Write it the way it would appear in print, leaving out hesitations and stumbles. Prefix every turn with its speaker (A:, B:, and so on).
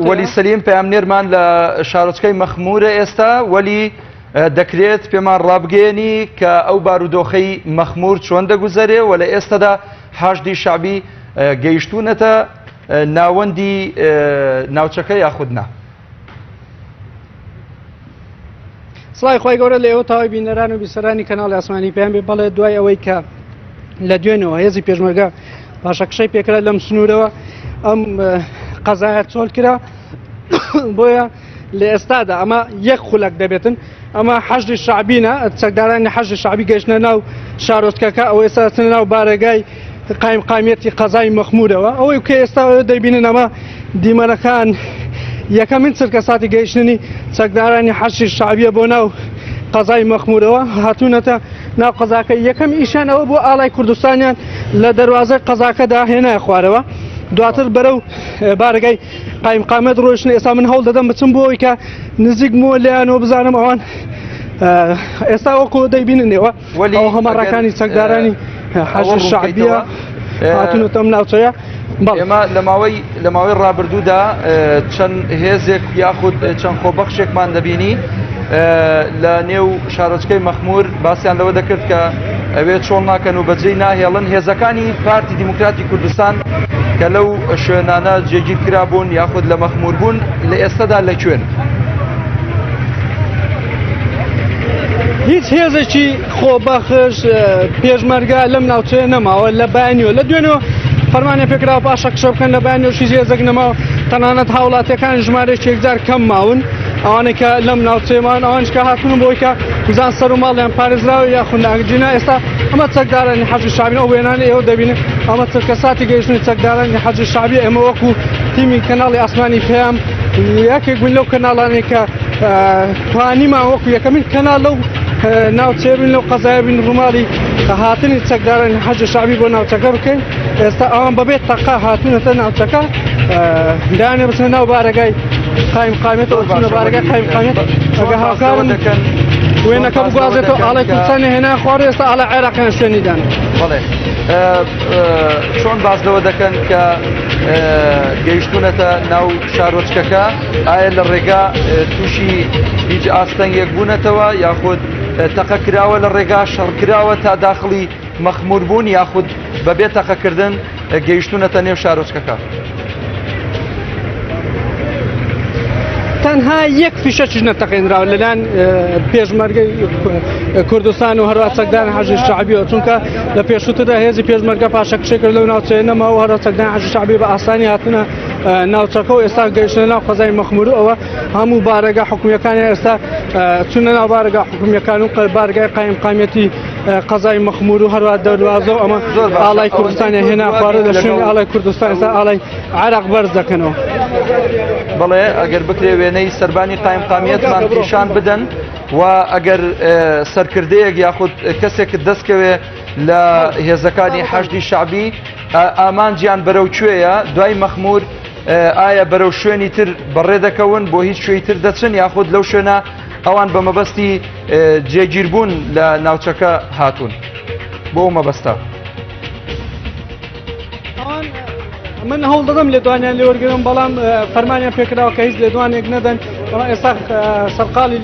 A: وەلی سەلیم پەیامنێرمان لە شارۆچکەی مەخمورە ئێستا وەلی دەکرێت پێمان ڕابگەیەنی کە ئەو بارودۆخەی مەخمور چۆن دەگوزەرێ و لە ئێستادا حاشدی شعبی گەیشتوونەتە ناوەندی ناوچەکە یاخود نا؟
B: سڵای خۆی گەورە لە ئێوە تاوای بینەران و بیسەرانی کەناڵی ئاسمانی پێیان بێ بەڵێ دوای ئەوەی کە لە دوێنەوە هێزی پێشمەرگە پاشەکشەی پێکرا لەم سنوورەوە ئەم قەزایە چۆل کرا بۆیە لە ئێستادا ئەمە یەک خولەک دەبێتن ئەمە حەشدی شعبینە چەکدارانی حەشدی شعبی گەشتە ناو شارۆچکەکە ئەو ئێستا چنە ناو بارەگای قایمقامیەتی قەزای مەخمورەوە ئەوەی کە ئێستا دەیبینن ئەمە دیمەنەکان یەکەمین چرکە ساتی گەیشتنی چەکدارانی حەشدی شعبیە بۆ ناو قەزای مەخمورەوە هاتوونەتە ناو قەزاکە یەکەم ئیشیان ئەوە بۆ ئاڵای کوردستانیان لە دەروازەی قەزاکەدا هێنایە خوارەوە دواتر بەرەو بارەگای قایمقامەت ڕۆشتن ئێستا من هەوڵ دەدەم بچم بۆ ئەوەی کە نزیک مۆ لێیانەوە بزانم ئەوان ئێستا وەکو دەیبیننەوە
A: وەلی
B: ئەو هەمەڕەکانی چەکدارانی حەشد شەعبیە هاتوونەتە ئەم ناوچەیە.
A: ئێمە لە ماوەی لە ماوەی ڕابردوودا چەند هێزێک یاخود چەند خۆبەخشێکمان دەبینی لە نێو شارۆچکەی مەخمور باسییان لەوە دەکرد کە ئەوێ چۆڵ ناکەن و بەجێی ناهێڵن هێزەکانی پارتی دیموکراتی کوردستان کە لەو شوێنانە جێگیر کرابوون یاخود لە مەخمور بوون لە ئێستادا لە کوێن؟
B: هیچ هێزێکی خۆبەخش پێشمەرگە لەم ناوچەیە نەماوە لە بەیانیەوە لە دوێنەوە فەرمانیان پێکراوە پاشەکشە بکەن لە بەیانیەوە هیچ هێزێک نەماوە تەنانەت هاوڵاتیەکان ژمارەیەکی یەکجار کەم ماون ئەوانەی کە لەم ناوچەیەمان ئەوانش کە هاتون بۆی کە بزان سەر و ماڵیان پارێزراوە یاخود ناگجینا ئێستا ئەمە چەکدارانی حەشدی شەعبی ئەو وێنانە ئێوە دەبینن ئەمە چرکە ساتی گەیشتنی چەکدارانی حەشدی شەعبی ئێمە وەکو تیمی کەناڵی ئاسمانی پەیام یەکێک بووین لەو کەناڵانەی کە توانیمان وەکو یەکەمین کەناڵ لەو ناوچەیە بین لەو قەزایە بین ڕووماڵی هاتنی چەکدارانی حەشدی شەعبی بۆ ناوچەکە بکەین ئێستا ئەوان بەبێ تەقە هاتوونەتە ناوچەکە دانێ بچنە ناو بارەگای قایم قامێتەوە چونە بارەگای قایم قامێت ئەگە هاوکارم
A: دەکەن
B: وێنەکە بگوازێتەوە ئاڵای کوردستانی هێنا خوارد ئێستا ئاڵای عێراقیان شوێنی دان
A: بەڵێ چۆن باس لەوە دەکەن کە گەیشتونەتە ناو شارۆچکەکە ئایا لە ڕێگا تووشی هیچ ئاستەنگێک بوونەتەوە یاخود تەقە کراوە لە ڕێگا شەڕ کراوە تا داخڵی مەخمور بوون یاخود بەبێ تەقەکردن گەیشتونەتە نێو شارۆچکەکە؟
B: تەنها یەک فیشەکیش نەتەقێنراوە لەلایەن پێشمەرگەی کوردستان و هەروە چەکداران حەشدی شەعبیەوە چونکە لە پێشووتردا هێزی پێشمەرگە پاشەکشێ کرد لەو ناوچەیە نەما و هەروە چەکداران حەشدی شەعبی بە ئاسانی هاتنە ناوچەکە و ئێستا گەیشتنە ناو قەزای مەخمور و ئەوە هەموو بارەگا حکومیەکانی ئێستا چونە ناو بارەگا حکومیەکان و بارگای قایمقامیەتی قەزای مەخمور و هەروە دەروازە و ئەمە ئاڵای کوردستانی هێنا خوارە لە شوێنی ئاڵای کوردستان ئێستا ئاڵای عێراق بەرز دەکەنەوە.
A: بەڵێ ئەگەر بکرێ وێنەی سەربانی قایمقامیەتمان پیشان بدەن و ئەگەر سەرکردەیەک یاخود کەسێکت دەستکەوێ لە هێزەکانی حەشدی شەعبی ئامانجیان بەرەو کوێیە دوای مەخمور ئایا بەرەو شوێنی تر بەڕێ دەکەون بۆ هیچ شوێی تر دەچن یاخود لەو شوێنە ئەوان بە مەبەستی جێگیربوون لە ناوچەکە هاتوون بۆ مەبەستە.
B: من هەوڵ دەدەم لێدوانیان لێوەرگرم بەڵام فەرمانیان پێکراوە کە هیچ لێدوانێک نەدەن بەڵام ئێستا سەرقاڵی لێ.